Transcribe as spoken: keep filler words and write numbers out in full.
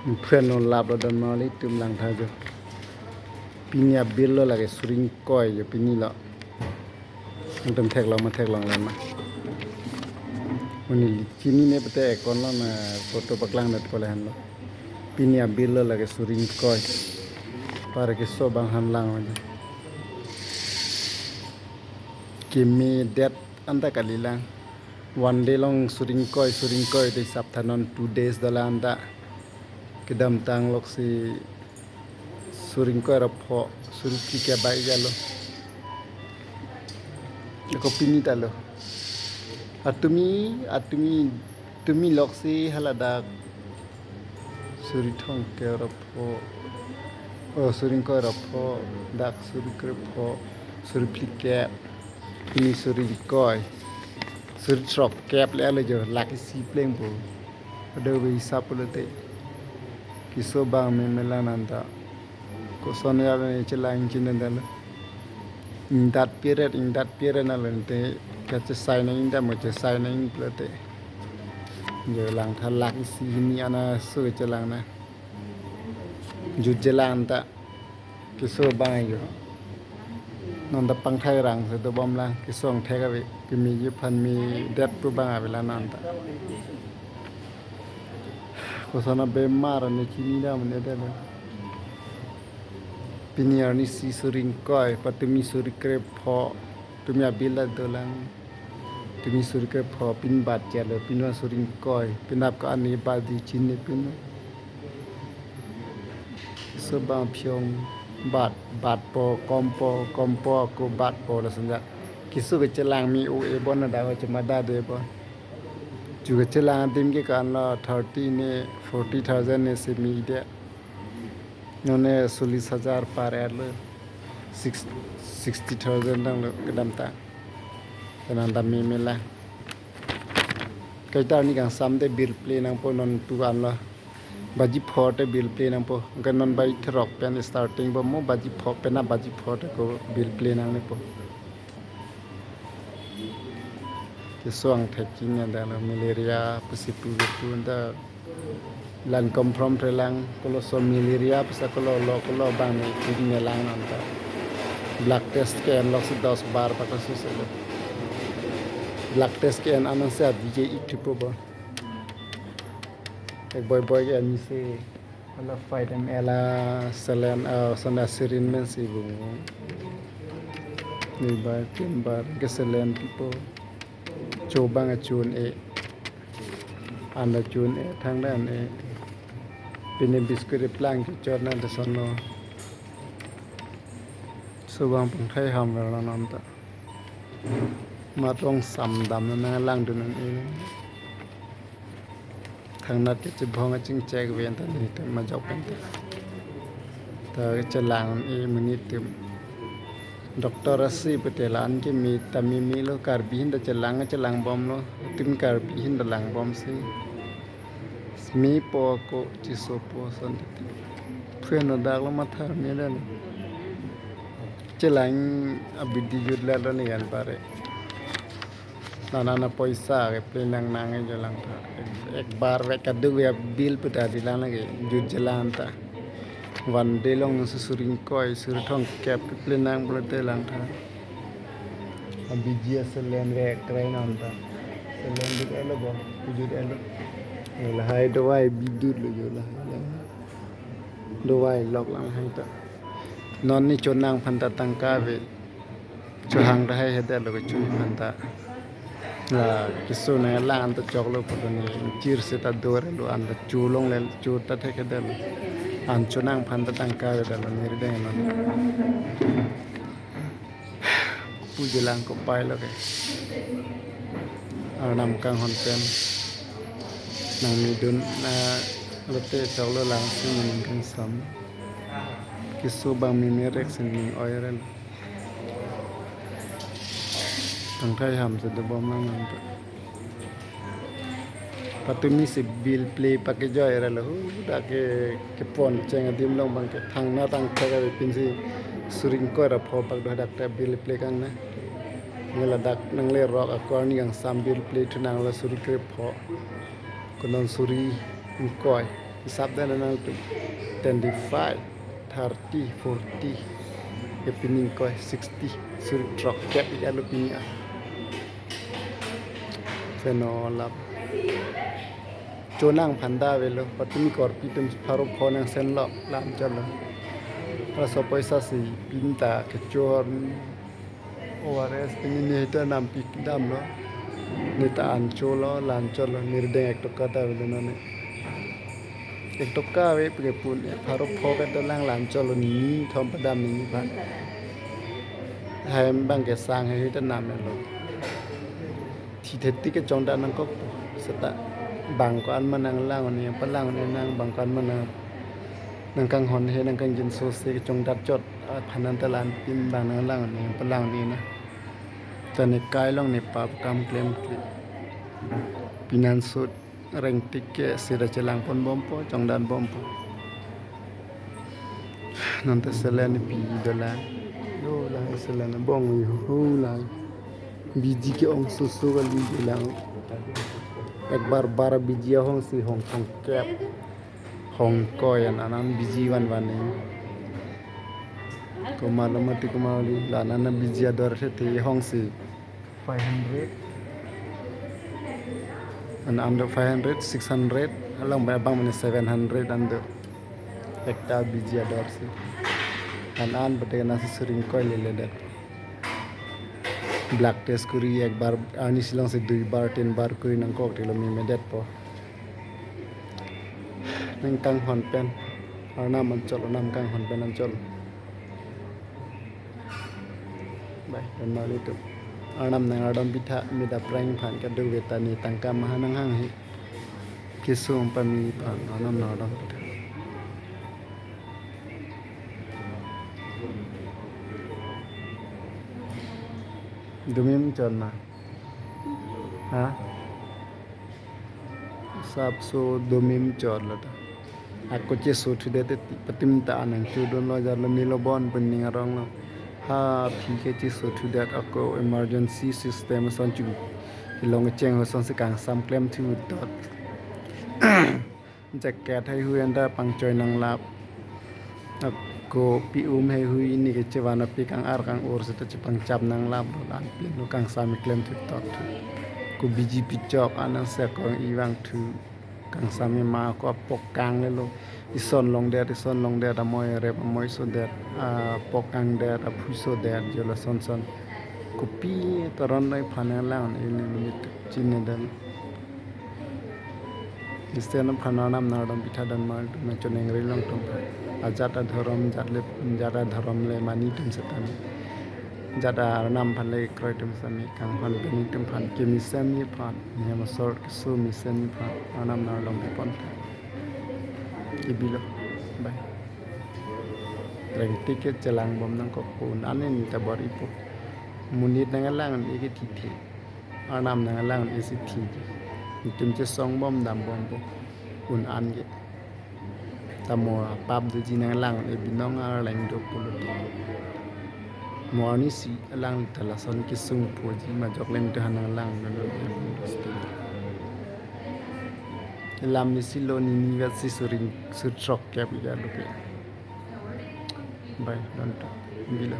Phen no lap lo don mali tum langtha jo. Pini a-bill lo lake suri ingkoi jo pini lo. Nangtum theklong ma theklongle ma. Monit chini ne pute account lo na photo paklang det ko lahenlo. Pini a-bill lo lake suri ingkoi. Para keso abang han lang jo. Keme det anta kalilang. One day along suri ingkoi, suri ingkoi te sap thanon two days dolang anta. Kedamtang loksi suri ingkoi ra pho, suri phlikep bai jalo. Ako pini ta lo. Atumi, atumi, tumi loksi haladak suri thomkep ra pho. Oh, suri ingkoi ra pho, dak suri krepho, suri phlikep. Pini suri ingkoi. Suri throkkep le alo jo, lake isi pleng po. Ado be hisap pulote. Keso abang meme lang anta. Koson ya ne chelang chinine dalo. Ingdat piret, ingdat piret na lente. Kachesai nang ingdat mo chesai nang pulote. Jo langtha lake isi hini ana su chelang na. Jut chelang anta. Keso abang jo. Non ta pangthai rang si dobom lang, keso angthek ave, kemeji aphan medet pu abang ave la non ta. Koson abemar ne chini dam ne dam. Pini arnisi suri ingkoi, patumi suri krepho, tumi a-bill la dolang. Tumi suri krepho pin bat jalo, pin wan suri ingkoi, pin ap ka ani bat di chini pin. Keso abang phyong bat, bat po, kom po, kom po, ako bat po la sanja. Keso kechelang me-o-e bon na da chemada de bon. Ju kechelang adim ke kan lo thirty ne, forty thousand ne si me de. Non ne chollis hajar par er lo. Six, sixty thousand tang lo kedamtang. Kenang dam meme lang. Kaita arni kangsam te bill pay nangpo non tu an lo. Baji pho te bill pay nangpo. Ke non baji throk pen starting bom mo baji pho pen na baji pho te ko bill pay nang ne po. Keso angthek chini dalo malaria pusi pu pu anta lang confirm thelang kolo so malaria pusi kolo lo kolo abang ne chini lang anta. Blood test ke-en loksi dos bar pa kasu se lo. Blood test ke-en anang se abije ik thipo bo. Ek boi boi ke-en si. Ala five M L a saline, ah, sana syringe men si bung. Ni bai tin bar ke saline pipo. Cho abang achun e. An achun e, thang dan e. Pini biscuit plang ke chot na de sono. Keso abang pangthai ham lo non ta. Matong sam dam na lang dun e. Thangnat kechebong achingchek ven ta ni te majok pen ta. Ta chelang e monit tum. Doctor asi pute la-an keme ta meme lo Karbi ahin ta chelang chelang bom lo. Tim Karbi ahin ta lang bom si. Me po ako cheso po son te. Phen no dak lo matha me dan. Chelang abidi jut la lo ni an pare. Nana na poisa ke pay nang nang e jo langtha. Ek bar vek kaduk vek bill puta dilang lagi jut chelang ta. One day along su suri ingkoi, suri thomkep ke pay nang pulote langtha. Abiji a saline vek krai non ta. Saline jut elo bo, jut elo. Lahai dawai bidut lo jo lahai. Dawai lok lang hai ta. Non ni chonang aphan ta tangka ave. Chohang ta hai hedet lo kecho aphan ta. La keso nanglang anta choklo pulo ni chir seta dor lo anta cholongle cho ta thek hedet lo. An chonang aphan ta tangka ave lo ni rideng lo. Pu chelang kopai lo ke. Arnam kanghon pen. Nang midun na lote choklo lang si ning kangsam. Keso abang meme rek si ning oi ren. Pangthai ham si dobom lang nang ta. Patumi si bill pay pakejoi ra lo hu dak ke kepon cheng adim along abang ke thangnat angthek ave pin si suri ingkoi ra pho pak do dak ta bill pay kang na. Nge ladak nangle rok ako arni kangsam bill pay thu nang lo suri krepho. Ko non suri ingkoi. Hisap dan nangtum. Twenty-five, thirty, forty. Ke pini ingkoi, sixty. Suri throk kep ilo pini ah. Peno lap. Chonang phanta avelo, patumi korpi atum pharo pho nangsenlo, lam cholo. Laso poisa si pinta kechor O R S pini ne ta nampik damlo. Ne ta an cholo, lan cholo, nirdeng ek toka ta avelo none. Ek toka ave pike pun, e pharo pho kata lang lan cholo, nini thom padam nini phan. Hai bang kesang hai ta namlo. Thitheti kechongdat nangkok seta bang ko-an ma nanglang ne, palang ne nang bang ko-an ma nang, nangkanghon he nangkangjinso se kechongdat chot, aphan anta lan pin bang nanglang ne, palang ne na. Tane kai along ne pap kam klemkle. Pini ansot rengtik ke sira chelang pon bompo, chongdat bompo. Nonte selen pi dola. Yo la selen bong yo ho la. Biji ke-ong susu kali dola. Ek bar bar biji ahong si hong hong kep. Hong koi an anan biji van van ni. Kumar lo mati kumar li la nana biji ador se te hong si. Five hundred. An ando five hundred, six hundred, along ba bang mane seven hundred ando. Ekta biji ador si. An an bete na si suring koi lele det. Blood test kuri ek bar arni si along si dui bar, tin bar kuri nangkok tilo mi medet po. Nangkanghon pen. Arnam anchol, Arnam kanghon pen anchol. Bai, don mali tu. Arnam nang ardom pitha, mida prank phan kadu veta ni tangka maha nanghang he. Kisung pami phan, Arnam nang ardom pitha. Dumim chon ma. Ha? Sapso dumim chor lata. Ako cheso thudet ti patim ta anang chudon lo jar lo nilo bon pening arong lo. Ha phi ke cheso thudet ako emergency system son chu. Ilong cheng ho son se kangsam klem thu dot. Jacket haihui anta pangchoi nanglap. Ako pi um haihui ini ke chevan api kang-ar kang-ur seta chepangchap nanglap. Anpin lo kangsam klem thu tot. Ko biji pichok anang se kong ivang thu. Kangsam ma ko apok kang lelo. Ison longdet, ison longdet, amoi rep, amoi sodet, apok kangdet, aphui sodet, jolo son son. Kopi toron noi phanang lang ini minit chine dan. Isten phan Arnam nang ardom pitha don mal tu na choneng ri long tum. Ajat adhorom jat le, jat adhorom le mani tum setame. Jat Arnam phan le kroi tum sami kanghon bini tum phan kimi sami phan. Niya masor kesu mi sami phan. Arnam nang ardom pipon. Ibilo. Bai. Rengtik ke chelang bom nangkok pun anin tabor ipo. Monit nanglang iki thithe. Arnam nanglang isi thi. Itum chesong bom dam bompo. Un an ke. Tamo pap doji nanglang e binong arleng do pulo. Mo arni si alang ta lason kisung poji majok lem tu han nanglang do do. Lam ni si lo nini vet si suring sur throk kep ya lo ke. Bai, don ta. Bilo.